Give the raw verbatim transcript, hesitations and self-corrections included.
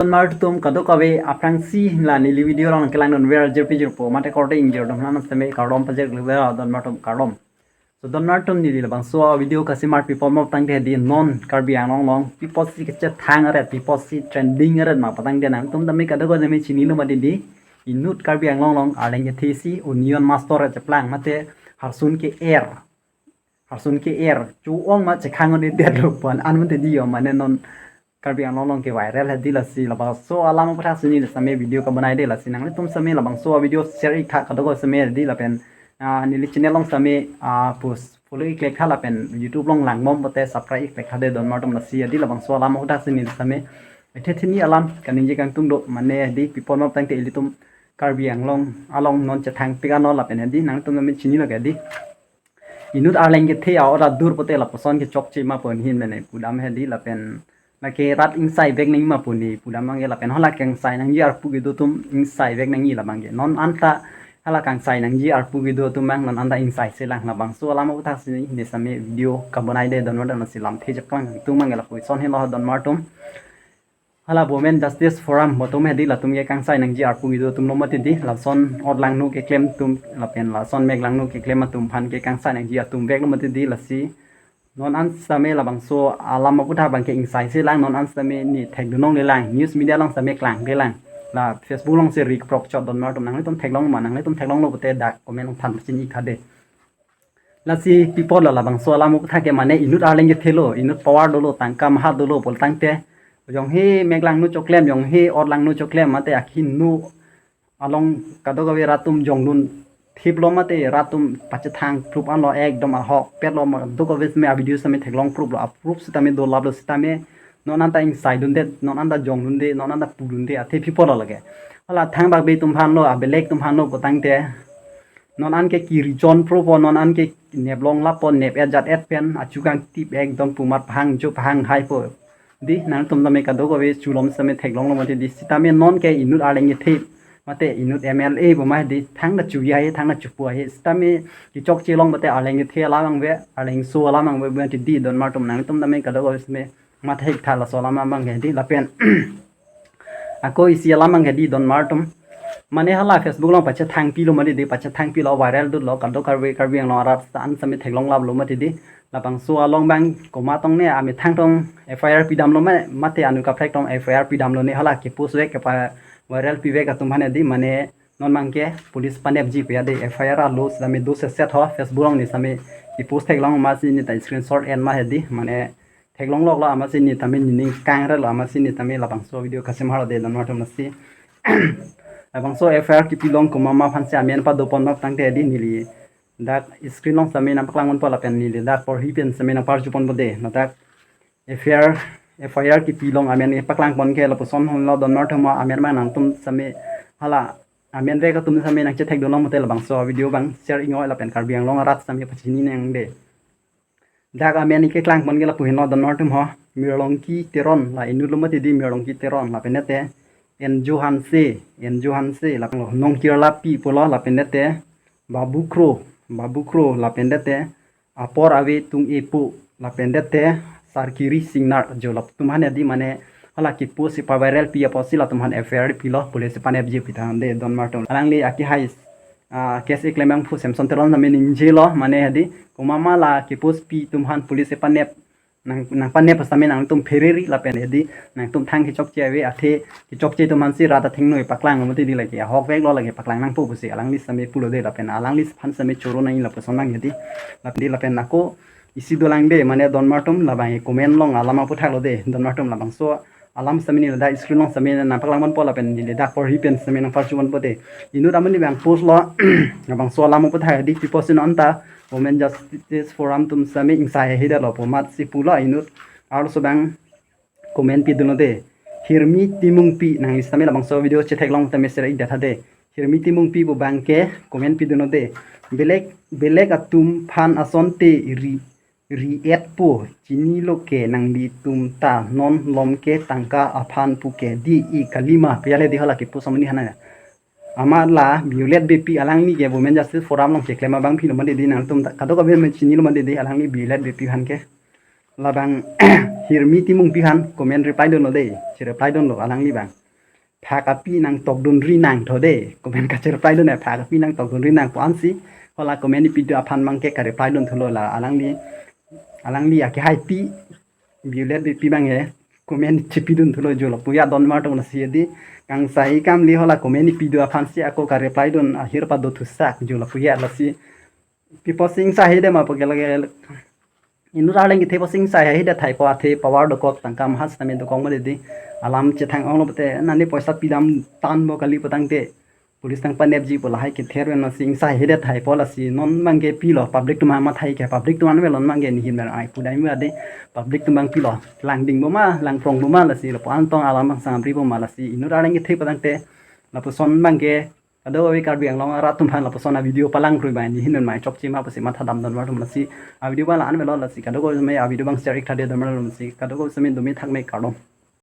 Donmar atum kadokave aphrangsi la neli video along kelang dunver jirpi jirpo mate korte ingjir atum aphan seme kardom pajir lebe donmar atum kardom. So donmar atum neli labangso video kasemar pi apot ma tangte di non Karbi Anglong along pi apotsi kachethang aret pi apotsi trending aret ma patangte nangtum tame kadokave tame chinilo mati di inut Karbi Anglong along arleng kethe si union master cheplang mate harsun ke-er harsun ke-er chu-ong ma chekhang un-edetlo pu an mate di yo mane non Karbi Anglong along ke viral hedi lasi labangso alam aputhak si neli seme video kabonai de lasi nanglitum seme labangso video share ik tha kadokave seme di lapen ah, neli channel along seme ah, post follow ik lek tha lapen YouTube along langbom pote subscribe ik lek tha de donmar atum lasi di labangso alam aputhak si neli seme ethe thini alam kaningje kangtung do mane di pi apot ma tangte ilitum Karbi Anglong along non chethang pik ano lapen hedi nangtum tame chinilo ke di inut arleng kethe a-ora dur pote lapuson kechokche ma pu ahin mene pudam hedi lapen lake rat ingsai vek nangji ma pu ne pudam abangke lapen hala kangsai nangji arpu kedo atum ingsai vek nangji labangke non anta hala kangsai nangji arpu kedo atum abang non anta ingsai selang labangso alam aputhak si neli seme video kabonai de donmar atum lasi lamthe cheplang atum abangke lapuson helo donmar atum. Hala Women Justice Forum pu atum hedi latum ke kangsai nangji arpu kedo atumlo mati di lason ot langno keklem atum lapen lason mek langno keklem atum aphan ke kangsai nangji atum veklo mati di lasi non an sitame labangso alam aputhak abangke ingsai selang non an sitame ne thekdun longle lang news media along sitame klangkle lang la Facebook along si rik prok chot donmar atum nanglitum theklong ma nanglitum theklonglo pote dak comment along than pachin ik tha de. Lasi pi apot lo labangso alam aputhak ke mane inut arleng kethelo inut power dolo tangka maha dolo pu tangte jongsi mek langno choklem jongsi ot langno choklem mate akhinu along kadokave rat atum jongdun thiplo mate rat atum pachethang proof anlo ekdom ahokpet lo ma kadokave seme a-video seme theklong proof lo a-proof sitame dolaplo sitame non anta ingsai dunde non anta jongdunde non anta pudunde athe pi apot lo lake hala thangbak be atum aphan lo abelek atum aphan lo pu tangte non an ke kiri chonpro po non an ke nep longlap po nep-et jat-et pen achu kangtip ekdom pumat pahang jo pahang hai po di nangtum tame kadokave chulom sitame theklonglo mati di sitame non ke inut arleng kethe mate inut M L A pu ma di thangta chuya he thangta chupu he sitame kechokche long mate arleng kethe alam abang ve arleng so alam abang ve mati di donmar atum nangtum tame kadokave seme matha ik tha laso alam abangke di lapen ako isi alam abangke di donmar atum mane hala Facebook along pachethang pilo mati di pachethang pilo viral dutlo kadokave Karbi Anglong arat an seme theklonglaplo mati di labangso along abang komat tong ne amethang tong F I R pidamlo ma mate anu kaprek tong F I R pidamlo ne hala kepost vek kepa viral pivek atum aphan di mane non abangke police panepji pu ya de F I R alo sitame do seset ho Facebook along ne sitame kepost theklong ma si ne ta screenshot en ma hedi mane theklongloklo amatsi ne tame nening kangrelo amatsi ne tame labangso video kasemar de donmar atum lasi labangso F I R kepilong komat ma aphan si amen padopon nok tangte di neli dak screen along sitame nangpaklang ponpo lapen neli dak porhi pen sitame nangparju ponpo de ladak F I R F I R kepilong amen paklang pon ke lapuson helo donmar atum amen ma nangtum sitame hala amen vek atum sitame nangchethekdun long mate labangso video abang share ik noi lapen Karbi Anglong arat sitame pachini nang de. Dak amen ke klang pon ke lapu henlo donmar atum ho. Mirlongki Teron la inut lo mati di Mirlongki Teron lapen te Enjo Hanse, Enjo Hanse lapen lo Nongkirlapi pulo lapen te Babu Kro, Babu Kro lapen te Apor Ave Tung Epo lapen te Sarkiri Singnar jo latum aphan di mane hala kepost si paviral pi apotsi latum aphan F I R pilo police panepji pu than de donmar atum. Alangli akehai ah, case keklem abangphu Samson Teron sitame ningjelo mane hedi komat ma la kepost pi atum aphan police panep nang nangpanep sitame nangtum phereri lapen hedi nangtum thang kechokche ave athe kechokche atum aphan si rat athengno paklang mati di lake ahok veklo lake paklang nangpo pusi alangli sitame pulo de lapen alangli aphan sitame choro nang lapuson nang hedi lapen di lapen ako isi dolang de mane donmar atum labang comment along alam aputhak lo de donmar atum labangso alam sitame neli dak screen along sitame nangpaklang ponpo lapen neli dak porhi pen sitame nangparju ponpo de. Inut amonit abang post lo labangso alam aputhak di pi apotsi non ta Women Justice Forum atum sitame ingsai hidetlo pu amatsi pulo inut arloso abang comment pidunlo de. Hirmi Timungpi nang sitame labangso video chetheklong tame share ik det tha de. Hirmi Timungpi pu abangke comment pidunlo de. Belek belek atum aphan asonte ri ri-et po chinilo ke nanglitum ta non lom ke tangka aphan pu ke di i kalima pu ya le di hala kepost amonit aphan na. Amat la Violet Beypi alangli ke Women Justice Forum along keklem abangpi lo mati di nangtum ta kadokave me chinilo mati di alangli Violet Beypi aphan ke. Labang Hirmi Timungpi aphan comment reply dunlo dei, che reply dunlo alangli abang. Phak api nangtokdunri nangtho dei, comment kache reply dun, phak api nangtokdunri nang pu ansi hala comment ipido aphan abangke ka reply dunthulo la alangli, alangli akehaipi Violet Beypi abangke comment chepidun thulo jo lapu ya don mar tong lasi dei. Kangsai kamli hala comment ipido aphansi ako ka reply dun ahir pado thusak jo lapu ya lasi. Pi pusi ingsaihedetma pu ke lake inut arleng kethe pusi ingsaihedetpo, thai po athe power dokok tangka maha sitame dokok ma dei. Alam chethang onglo pute nani poisa pidam tangpo kali pu tangte police nangpanepji pu lahai kether pen lasi ingsaihedetpo lasi non abangke pilo public atum mathai ke, public atum an avelo non abangke nihin mer ai pudai ma dei, public atum abang pilo langding boma langprong boma lasi lapu an tong alam abang sangri boma lasi inut arleng kethe pu tangte lapuson abangke kadokave Karbi Anglong arat atum aphan lapuson a video palang krui bai nihin mai chokche ma pusi mathadam don mar atum lasi a video abang la-an avelo lasi kadokave avideo abang share ik thade don mar lasi kadokave avideo me thak me kardom.